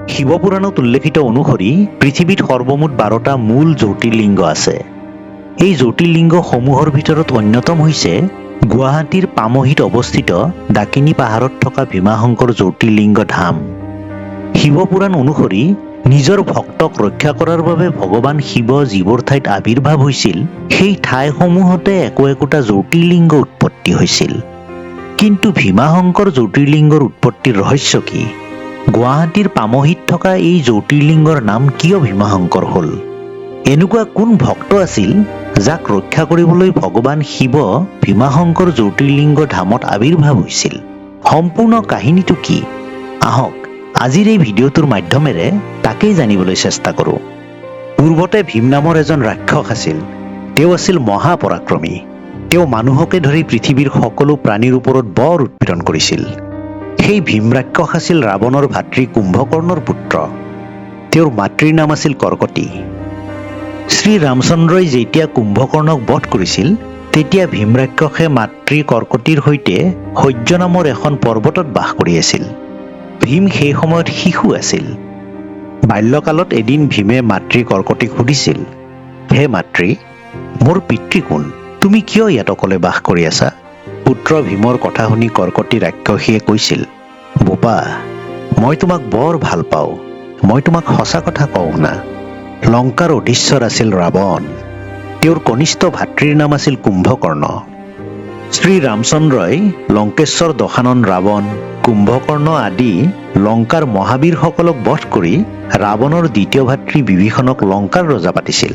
শিৱপুৰাণত উল্লেখিত অনুসৰি পৃথিৱীত সৰ্বমুঠ 12টা মূল জ্যোতিৰ্লিংগ আছে। এই জ্যোতিৰ্লিংগসমূহৰ ভিতৰত অন্যতম হৈছে গুৱাহাটীৰ পামহিত অৱস্থিত ডাকিনী পাহাৰত থকা ভীমাশংকৰ জ্যোতিৰ্লিংগ ধাম। শিৱপুৰাণ অনুসৰি নিজৰ ভক্তক ৰক্ষা কৰাৰ বাবে ভগৱান শিৱ যিবোৰ ঠাইত আৱিৰ্ভাৱ হৈছিল, সেই ঠাইসমূহতে একো একোটা জ্যোতিৰ্লিংগ উৎপত্তি হৈছিল। কিন্তু ভীমাশংকৰ জ্যোতিৰ্লিংগৰ উৎপত্তিৰ ৰহস্য কি? গুৱাহাটীৰ পামহিত থকা এই জ্যোতিৰ্লিংগৰ নাম কিয় ভীমাশংকৰ হ'ল? এনেকুৱা কোন ভক্ত আছিল যাক ৰক্ষা কৰিবলৈ ভগৱান শিৱ ভীমাশংকৰ জ্যোতিৰ্লিংগ ধামত আৱিৰ্ভাৱ হৈছিল? সম্পূৰ্ণ কাহিনীটো কি? আহক, আজিৰ এই ভিডিঅ'টোৰ মাধ্যমেৰে তাকেই জানিবলৈ চেষ্টা কৰোঁ। পূৰ্বতে ভীম নামৰ এজন ৰাক্ষস আছিল। তেওঁ আছিল মহাপৰাক্ৰমী। তেওঁ মানুহকে ধৰি পৃথিৱীৰ সকলো প্ৰাণীৰ ওপৰত বৰ উৎপীড়ন কৰিছিল। সেই ভীম ৰাক্ষস আছিল ৰাৱণৰ ভাতৃ কুম্ভকৰ্ণৰ পুত্ৰ। তেওঁৰ মাতৃৰ নাম আছিল কৰ্কটী। শ্ৰীৰামচন্দ্ৰই যেতিয়া কুম্ভকৰ্ণক বধ কৰিছিল, তেতিয়া ভীম ৰাক্ষসে মাতৃ কৰ্কটীৰ সৈতে সহ্য নামৰ এখন পৰ্বতত বাস কৰি আছিল। ভীম সেই সময়ত শিশু আছিল। বাল্যকালত এদিন ভীমে মাতৃ কৰ্কটীক সুধিছিল, "হে মাতৃ, মোৰ পিতৃ কোন? তুমি কিয় ইয়াত অকলে বাস কৰি আছা?" পুত্ৰ ভীমৰ কথা শুনি কৰ্কটী ৰাক্ষসীয়ে কৈছিল, "বোপা, মই তোমাক বৰ ভাল পাওঁ। মই তোমাক সঁচা কথা কওঁ শুনা। লংকাৰ অধীশ্বৰ আছিল ৰাৱণ। তেওঁৰ কনিষ্ঠ ভাতৃৰ নাম আছিল কুম্ভকৰ্ণ। শ্ৰীৰামচন্দ্ৰই লংকেশ্বৰ দশানন ৰাৱণ, কুম্ভকৰ্ণ আদি লংকাৰ মহাবীৰসকলক বধ কৰি ৰাৱণৰ দ্বিতীয় ভাতৃ বিভীষণক লংকাৰ ৰজা পাতিছিল।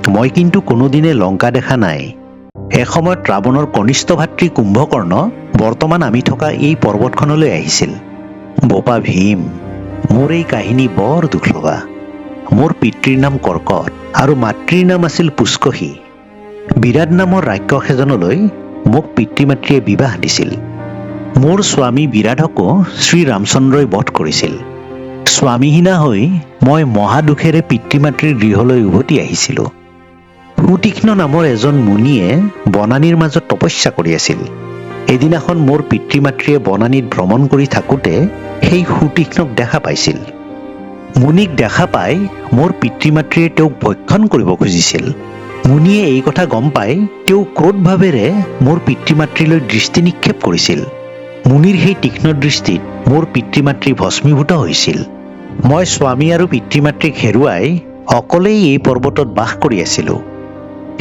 মই কিন্তু কোনোদিনে লংকা দেখা নাই। এসময়ত ৰাৱণৰ কনিষ্ঠ ভাতৃ কুম্ভকৰ্ণ বৰ্তমান আমি থকা এই পৰ্বতখনলৈ আহিছিল। বোপা ভীম, মোৰ এই কাহিনী বৰ দুখ লগা। মোৰ পিতৃৰ নাম কৰ্কট আৰু মাতৃৰ নাম আছিল পুষ্কসী। বিৰাট নামৰ ৰাক্ষস এজনলৈ মোক পিতৃ মাতৃয়ে বিবাহ দিছিল। মোৰ স্বামী বিৰাধকো শ্ৰীৰামচন্দ্ৰই বধ কৰিছিল। স্বামীহীনা হৈ মই মহাদুখেৰে পিতৃ মাতৃৰ গৃহলৈ উভতি আহিছিলোঁ। সুতীক্ষ্ণ নামৰ এজন মুনিয়ে বনানীৰ মাজত তপস্যা কৰি আছিল। এদিনাখন মোৰ পিতৃ মাতৃয়ে বনানীত ভ্ৰমণ কৰি থাকোঁতে সেই সুতীক্ষ্ণক দেখা পাইছিল। মুনিক দেখা পাই মোৰ পিতৃ মাতৃয়ে তেওঁক ভক্ষণ কৰিব খুজিছিল। মুনিয়ে এই কথা গম পাই তেওঁ ক্ৰোধভাৱেৰে মোৰ পিতৃ মাতৃলৈ দৃষ্টি নিক্ষেপ কৰিছিল। মুনিৰ সেই তীক্ষ্ণ দৃষ্টিত মোৰ পিতৃ মাতৃ ভস্মীভূত হৈছিল। মই স্বামী আৰু পিতৃ মাতৃক হেৰুৱাই অকলেই এই পৰ্বতত বাস কৰি আছিলোঁ।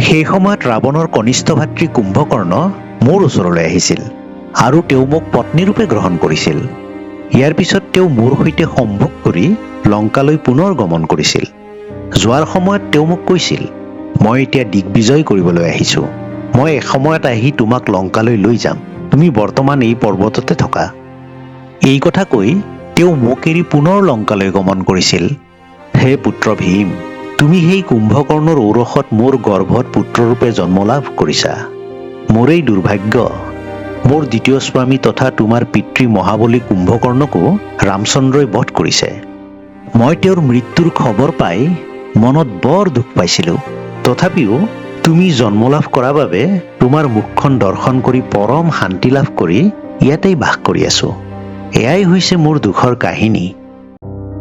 সেই সময়ত ৰাৱণৰ কনিষ্ঠ ভাতৃ কুম্ভকৰ্ণ মোৰ ওচৰলৈ আহিছিল আৰু তেওঁ মোক পত্নীৰূপে গ্ৰহণ কৰিছিল। ইয়াৰ পিছত তেওঁ মোৰ সৈতে সম্ভোগ কৰি লংকালৈ পুনৰ গমন কৰিছিল। যোৱাৰ সময়ত তেওঁ মোক কৈছিল, 'মই এতিয়া দিগ্বিজয় কৰিবলৈ আহিছোঁ। মই এসময়ত আহি তোমাক লংকালৈ লৈ যাম। তুমি বৰ্তমান এই পৰ্বততে থকা।' এই কথা কৈ তেওঁ মোক এৰি পুনৰ লংকালৈ গমন কৰিছিল। হে পুত্ৰ ভীম, তুমি সেই কুম্ভকৰ্ণৰ ঔৰসত মোৰ গৰ্ভত পুত্ৰৰূপে জন্ম লাভ কৰিছা। মোৰেই দুৰ্ভাগ্য, মোৰ দ্বিতীয় স্বামী তথা তোমাৰ পিতৃ মহাবলী কুম্ভকৰ্ণকো ৰামচন্দ্ৰই বধ কৰিছে। মই তেওঁৰ মৃত্যুৰ খবৰ পাই মনত বৰ দুখ পাইছিলোঁ। তথাপিও তুমি জন্ম লাভ কৰা বাবে তোমাৰ মুখখন দৰ্শন কৰি পৰম শান্তি লাভ কৰি ইয়াতেই বাস কৰি আছো। এয়াই হৈছে মোৰ দুখৰ কাহিনী।"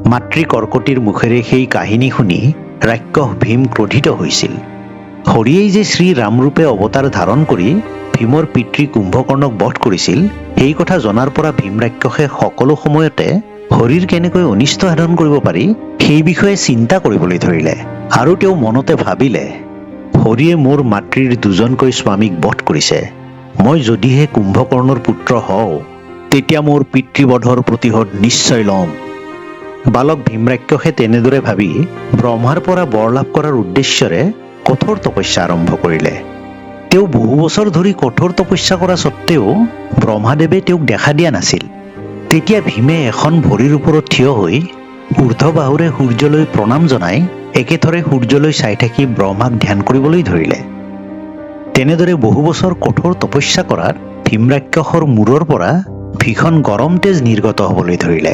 মাতৃ কৰ্কটীৰ মুখেৰে সেই কাহিনী শুনি ৰাক্ষস ভীম ক্ৰোধিত হৈছিল। হৰিয়েই যে শ্ৰীৰামৰূপে অৱতাৰ ধাৰণ কৰি ভীমৰ পিতৃ কুম্ভকৰ্ণক বধ কৰিছিল, সেই কথা জনাৰ পৰা ভীম ৰাক্ষসে সকলো সময়তে হৰিৰ কেনেকৈ অনিষ্ট সাধন কৰিব পাৰি, সেই বিষয়ে চিন্তা কৰিবলৈ ধৰিলে আৰু তেওঁ মনতে ভাবিলে, হৰিয়ে মোৰ মাতৃৰ দুজনকৈ স্বামীক বধ কৰিছে। মই যদিহে কুম্ভকৰ্ণৰ পুত্ৰ হওঁ, তেতিয়া মোৰ পিতৃবধৰ প্ৰতিশোধ নিশ্চয় ল'ম। বালক ভীম ৰাক্ষসে তেনেদৰে ভাবি ব্ৰহ্মাৰ পৰা বৰ লাভ কৰাৰ উদ্দেশ্যৰে কঠোৰ তপস্যা আৰম্ভ কৰিলে। তেওঁ বহু বছৰ ধৰি কঠোৰ তপস্যা কৰা স্বত্তেও ব্ৰহ্মাদেৱে তেওঁক দেখা দিয়া নাছিল। তেতিয়া ভীমে এখন ভৰিৰ ওপৰত থিয় হৈ ঊৰ্ধ্ব বাহুৰে সূৰ্যলৈ প্ৰণাম জনাই একেথৰে সূৰ্যলৈ চাই থাকি ব্ৰহ্মাক ধ্যান কৰিবলৈ ধৰিলে। তেনেদৰে বহু বছৰ কঠোৰ তপস্যা কৰাত ভীম ৰাক্ষসৰ মূৰৰ পৰা ভীষণ গৰম তেজ নিৰ্গত হ'বলৈ ধৰিলে।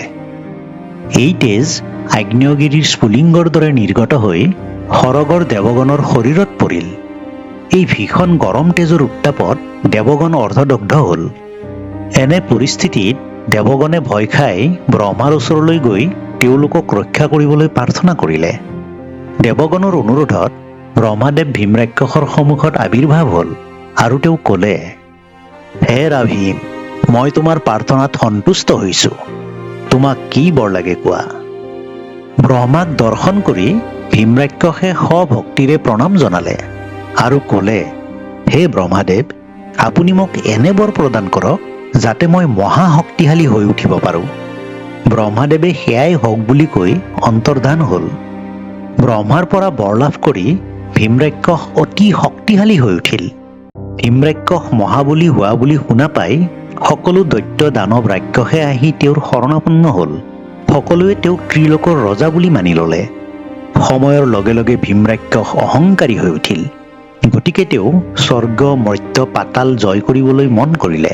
এই তেজ আগ্নেয়গিৰিৰ স্ফুলিংগৰ দৰে নিৰ্গত হৈ সৰগৰ দেৱগণৰ শৰীৰত পৰিল। এই ভীষণ গৰম তেজৰ উত্তাপত দেৱগণ অৰ্ধদগ্ধ হ'ল। এনে পৰিস্থিতিত দেৱগণে ভয় খাই ব্ৰহ্মাৰ ওচৰলৈ গৈ তেওঁলোকক ৰক্ষা কৰিবলৈ প্ৰাৰ্থনা কৰিলে। দেৱগণৰ অনুৰোধত ব্ৰহ্মাদেৱ ভীম ৰাক্ষসৰ সন্মুখত আৱিৰ্ভাৱ হ'ল আৰু তেওঁ ক'লে, হে ৰা ভীম, মই তোমাৰ প্ৰাৰ্থনাত সন্তুষ্ট হৈছো। তোমাক কি বৰ লাগে কোৱা। ব্ৰহ্মাক দৰ্শন কৰি ভীম ৰাক্ষসে সভক্তিৰে প্ৰণাম জনালে আৰু ক'লে, হে ব্ৰহ্মাদেৱ, আপুনি মোক এনে বৰ প্ৰদান কৰক যাতে মই মহাশক্তিশালী হৈ উঠিব পাৰোঁ। ব্ৰহ্মাদেৱে সেয়াই হওক বুলি কৈ অন্তৰ্ধান হ'ল। ব্ৰহ্মাৰ পৰা বৰ লাভ কৰি ভীম ৰাক্ষস অতি শক্তিশালী হৈ উঠিল। ভীম ৰাক্ষস মহাবলী হোৱা বুলি শুনা পাই সকলো দৈত্য দানৱ ৰাক্ষসে আহি তেওঁৰ শৰণাপন্ন হ'ল। সকলোৱে তেওঁক ত্ৰিলোকৰ ৰজা বুলি মানি ল'লে। সময়ৰ লগে লগে ভীম ৰাক্ষস অহংকাৰী হৈ উঠিল। গতিকে তেওঁ স্বৰ্গ, মৰ্ত্য, পাতাল জয় কৰিবলৈ মন কৰিলে।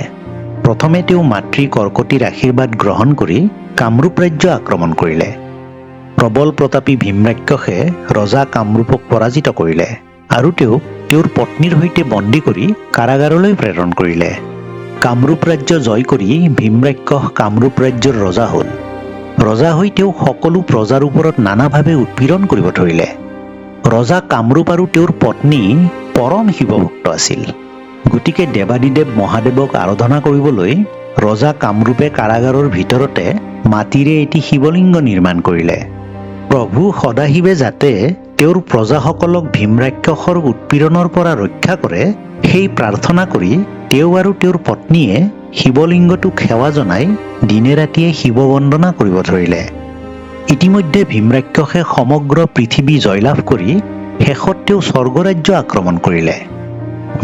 প্ৰথমে তেওঁ মাতৃ কৰ্কটীৰ আশীৰ্বাদ গ্ৰহণ কৰি কামৰূপ ৰাজ্য আক্ৰমণ কৰিলে। প্ৰবল প্ৰতাপী ভীম ৰাক্ষসে ৰজা কামৰূপক পৰাজিত কৰিলে আৰু তেওঁক তেওঁৰ পত্নীৰ সৈতে বন্দী কৰি কাৰাগাৰলৈ প্ৰেৰণ কৰিলে। কামৰূপ ৰাজ্য জয় কৰি ভীম ৰাক্ষস কামৰূপ ৰাজ্যৰ ৰজা হ'ল। ৰজা হৈ তেওঁ সকলো প্ৰজাৰ ওপৰত নানাভাৱে উৎপীড়ন কৰিব ধৰিলে। ৰজা কামৰূপ আৰু তেওঁৰ পত্নী পৰম শিৱভক্ত আছিল। গতিকে দেৱাদিদেৱ মহাদেৱক আৰাধনা কৰিবলৈ ৰজা কামৰূপে কাৰাগাৰৰ ভিতৰতে মাটিৰে এটি শিৱলিংগ নিৰ্মাণ কৰিলে। প্ৰভু সদাশিৱে যাতে তেওঁৰ প্ৰজাসকলক ভীম ৰাক্ষসৰ উৎপীড়নৰ পৰা ৰক্ষা কৰে, সেই প্ৰাৰ্থনা কৰি তেওঁ আৰু তেওঁৰ পত্নীয়ে শিৱলিংগটোক সেৱা জনাই দিনে ৰাতিয়ে শিৱ বন্দনা কৰিব ধৰিলে। ইতিমধ্যে ভীম ৰাক্ষসে সমগ্ৰ পৃথিৱী জয়লাভ কৰি শেষত তেওঁ স্বৰ্গৰাজ্য আক্ৰমণ কৰিলে।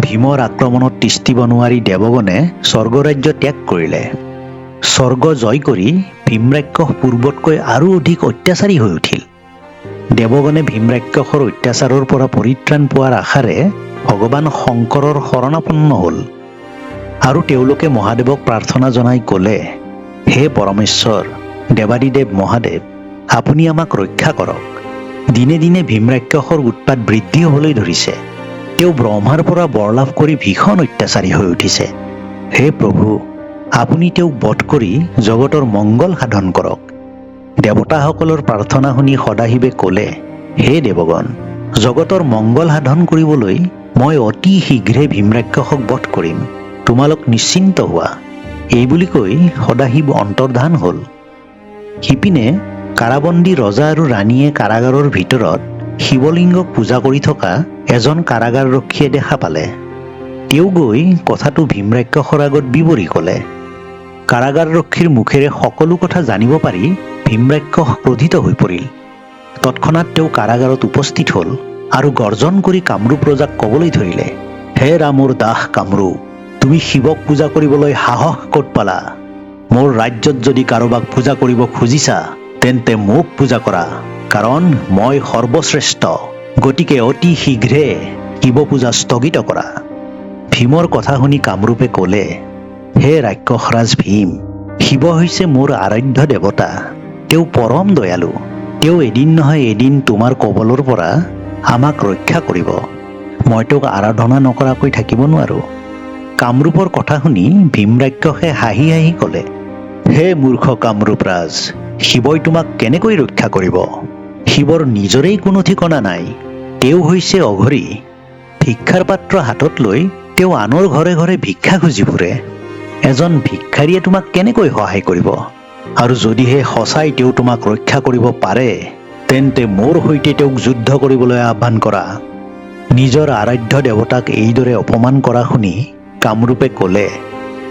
ভীমৰ আক্ৰমণত তিষ্ঠিব নোৱাৰি দেৱগণে স্বৰ্গৰাজ্য ত্যাগ কৰিলে। স্বৰ্গ জয় কৰি ভীম ৰাক্ষস পূৰ্বতকৈ আৰু অধিক অত্যাচাৰী হৈ উঠিল। দেৱগণে ভীম ৰাক্ষসৰ অত্যাচাৰৰ পৰা পৰিত্ৰাণ পোৱাৰ আশাৰে ভগৱান শংকৰৰ শৰণাপন্ন হ'ল আৰু তেওঁলোকে মহাদেৱক প্ৰাৰ্থনা জনাই ক'লে, হে পৰমেশ্বৰ, দেৱাদিদেৱ মহাদেৱ, আপুনি আমাক ৰক্ষা কৰক। দিনে দিনে ভীম ৰাক্ষসৰ উৎপাত বৃদ্ধি হ'বলৈ ধৰিছে। তেওঁ ব্ৰহ্মাৰ পৰা বৰ লাভ কৰি ভীষণ অত্যাচাৰী হৈ উঠিছে। হে প্ৰভু, আপুনি তেওঁক বধ কৰি জগতৰ মংগল সাধন কৰক। দেৱতাসকলৰ প্ৰাৰ্থনা শুনি সদাশিৱে ক'লে, হে দেৱগণ, জগতৰ মংগল সাধন কৰিবলৈ মই অতি শীঘ্ৰে ভীম ৰাক্ষসক বধ কৰিম। তোমালোক নিশ্চিন্ত হোৱা। এই বুলি কৈ সদাশিৱ অন্তৰ্ধান হ'ল। সিপিনে কাৰাবন্দী ৰজা আৰু ৰাণীয়ে কাৰাগাৰৰ ভিতৰত শিৱলিংগক পূজা কৰি থকা এজন কাৰাগাৰৰক্ষীয়ে দেখা পালে। তেওঁ গৈ কথাটো ভীম ৰাক্ষসৰ আগত বিৱৰি ক'লে। কাৰাগাৰৰক্ষীৰ মুখেৰে সকলো কথা জানিব পাৰি ভীম ৰাক্ষস ক্ৰোধিত হৈ পৰিল। তৎক্ষণাত তেওঁ কাৰাগাৰত উপস্থিত হ'ল আৰু গৰ্জন কৰি কামৰূপ ৰজাক ক'বলৈ ধৰিলে, হে ৰামৰ দাস কামৰূপ, তুমি শিৱক পূজা কৰিবলৈ সাহস ক'ত পালা? মোৰ ৰাজ্যত যদি কাৰোবাক পূজা কৰিব খুজিছা, তেন্তে মোক পূজা কৰা, কাৰণ মই সৰ্বশ্ৰেষ্ঠ। গতিকে অতি শীঘ্ৰে শিৱ পূজা স্থগিত কৰা। ভীমৰ কথা শুনি কামৰূপে ক'লে, হে ৰাক্ষসৰাজ ভীম, শিৱ হৈছে মোৰ আৰাধ্য দেৱতা। তেওঁ পৰম দয়ালু। তেওঁ এদিন নহয় এদিন তোমাৰ কবলৰ পৰা আমাক ৰক্ষা কৰিব। মই তেওঁক আৰাধনা নকৰাকৈ থাকিব নোৱাৰোঁ। কামৰূপৰ কথা শুনি ভীম ৰাক্ষসে হাঁহি হাঁহি ক'লে, হে মূৰ্খ কামৰূপৰাজ, শিৱই তোমাক কেনেকৈ ৰক্ষা কৰিব? শিৱৰ নিজৰেই কোনো ঠিকনা নাই। তেওঁ হৈছে অঘৰী। ভিক্ষাৰ পাত্ৰ হাতত লৈ তেওঁ আনৰ ঘৰে ঘৰে ভিক্ষা খুজি ফুৰে। এজন ভিক্ষাৰীয়ে তোমাক কেনেকৈ সহায় কৰিব? আৰু যদিহে সঁচাই তেওঁ তোমাক ৰক্ষা কৰিব পাৰে, তেন্তে মোৰ সৈতে তেওঁক যুদ্ধ কৰিবলৈ আহ্বান কৰা। নিজৰ আৰাধ্য দেৱতাক এইদৰে অপমান কৰা শুনি কামৰূপে ক'লে,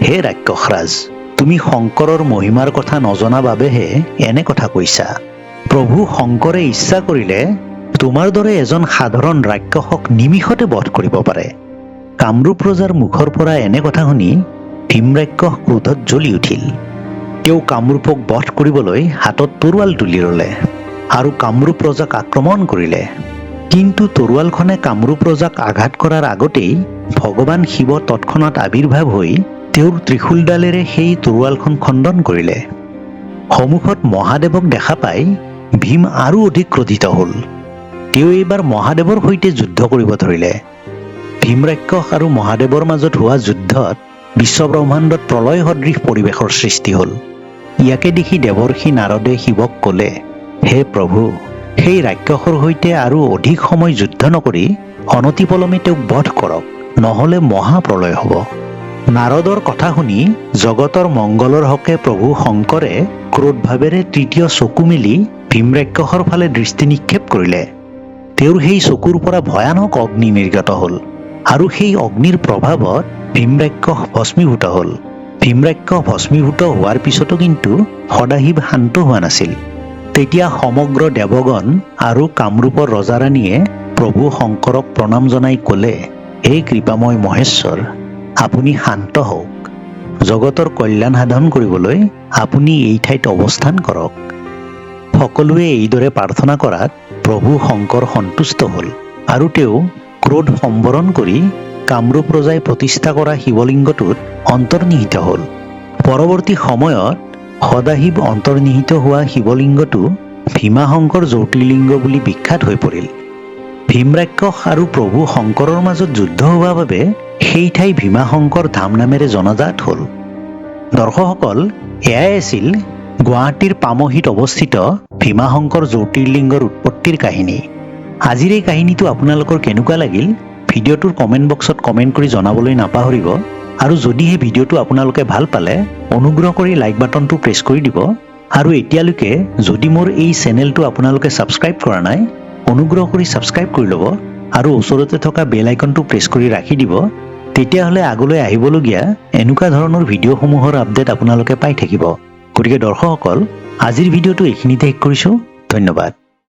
হে ৰাক্ষসৰাজ, তুমি শংকৰৰ মহিমাৰ কথা নজনা বাবেহে এনে কথা কৈছা। প্ৰভু শংকৰে ইচ্ছা কৰিলে তোমাৰ দৰে এজন সাধাৰণ ৰাক্ষসক নিমিষতে বধ কৰিব পাৰে। কামৰূপ ৰজাৰ মুখৰ পৰা এনে কথা শুনি ভীম ৰাক্ষস ক্ৰোধত জ্বলি উঠিল। তেওঁ কামৰূপক বধ কৰিবলৈ হাতত তৰোৱাল তুলি ল'লে আৰু কামৰূপ ৰজাক আক্ৰমণ কৰিলে। কিন্তু তৰোৱালখনে কামৰূপ ৰজাক আঘাত কৰাৰ আগতেই ভগৱান শিৱ তৎক্ষণাত আৱিৰ্ভাৱ হৈ তেওঁৰ ত্ৰিশূলডালেৰে সেই তৰোৱালখন খণ্ডন কৰিলে। সন্মুখত মহাদেৱক দেখা পাই ভীম আৰু অধিক ক্ৰোধিত হ'ল। তেওঁ এইবাৰ মহাদেৱৰ সৈতে যুদ্ধ কৰিব ধৰিলে। ভীম ৰাক্ষস আৰু মহাদেৱৰ মাজত হোৱা যুদ্ধত বিশ্বব্ৰহ্মাণ্ডত প্ৰলয় সদৃশ পৰিৱেশৰ সৃষ্টি হ'ল। ইয়াকে দেখি দেৱৰ্ষি নাৰদে শিৱক ক'লে, হে প্ৰভু, সেই ৰাক্ষসৰ সৈতে আৰু অধিক সময় যুদ্ধ নকৰি অনতিপলমে তেওঁক বধ কৰক, নহ'লে মহাপ্ৰলয় হ'ব। নাৰদৰ কথা শুনি জগতৰ মংগলৰ হকে প্ৰভু শংকৰে ক্ৰোধভাৱেৰে তৃতীয় চকু মেলি ভীম ৰাক্ষসৰ ফালে দৃষ্টি নিক্ষেপ কৰিলে। তেওঁৰ সেই চকুৰ পৰা ভয়ানক অগ্নি নিৰ্গত হ'ল আৰু সেই অগ্নিৰ প্ৰভাৱত ভীম ৰাক্ষস ভস্মীভূত হ'ল। ভীম ৰাক্ষস ভস্মীভূত হোৱাৰ পিছতো কিন্তু সদাশিৱ শান্ত হোৱা নাছিল। তেতিয়া সমগ্ৰ দেৱগণ আৰু কামৰূপৰ ৰজাৰাণীয়ে প্ৰভু শংকৰক প্ৰণাম জনাই ক'লে, হে কৃপাময় মহেশ্বৰ, আপুনি শান্ত হওক। জগতৰ কল্যাণ সাধন কৰিবলৈ আপুনি এই ঠাইত অৱস্থান কৰক। সকলোৱে এইদৰে প্ৰাৰ্থনা কৰাত প্ৰভু শংকৰ সন্তুষ্ট হ'ল আৰু তেওঁ ক্ৰোধ সম্বৰণ কৰি কামৰূপ ৰজাই প্ৰতিষ্ঠা কৰা শিৱলিংগটোত অন্তৰ্নিহিত হ'ল। পৰৱৰ্তী সময়ত সদাশিৱ অন্তৰ্নিহিত হোৱা শিৱলিংগটো ভীমাশংকৰ জ্যোতিৰ্লিংগ বুলি বিখ্যাত হৈ পৰিল। ভীম ৰাক্ষস আৰু প্ৰভু শংকৰৰ মাজত যুদ্ধ হোৱা বাবে সেই ঠাই ভীমাশংকৰ ধাম নামেৰে জনাজাত হ'ল। দৰ্শকসকল, এয়াই আছিল গুৱাহাটীৰ পামহিত অৱস্থিত ভীমাশংকৰ জ্যোতিৰ্লিংগৰ উৎপত্তিৰ কাহিনী। আজিৰ এই কাহিনীটো আপোনালোকৰ কেনেকুৱা লাগিল, ভিডিঅ'টোৰ কমেণ্ট বক্সত কমেণ্ট কৰি জনাবলৈ নাপাহৰিব। আৰু যদিহে ভিডিঅ'টো আপোনালোকে ভাল পালে, অনুগ্ৰহ কৰি লাইক বাটনটো প্ৰেছ কৰি দিব। আৰু এতিয়ালৈকে যদি মোৰ এই চেনেলটো আপোনালোকে ছাবস্ক্ৰাইব কৰা নাই, অনুগ্ৰহ কৰি ছাবস্ক্ৰাইব কৰি ল'ব আৰু ওচৰতে থকা বেল আইকনটো প্ৰেছ কৰি ৰাখি দিব। তেতিয়াহ'লে আগলৈ আহিবলগীয়া এনেকুৱা ধৰণৰ ভিডিঅ'সমূহৰ আপডেট আপোনালোকে পাই থাকিব। গতিকে দৰ্শকসকল, আজিৰ ভিডিঅ'টো এইখিনিতে শেষ কৰিছোঁ। ধন্যবাদ।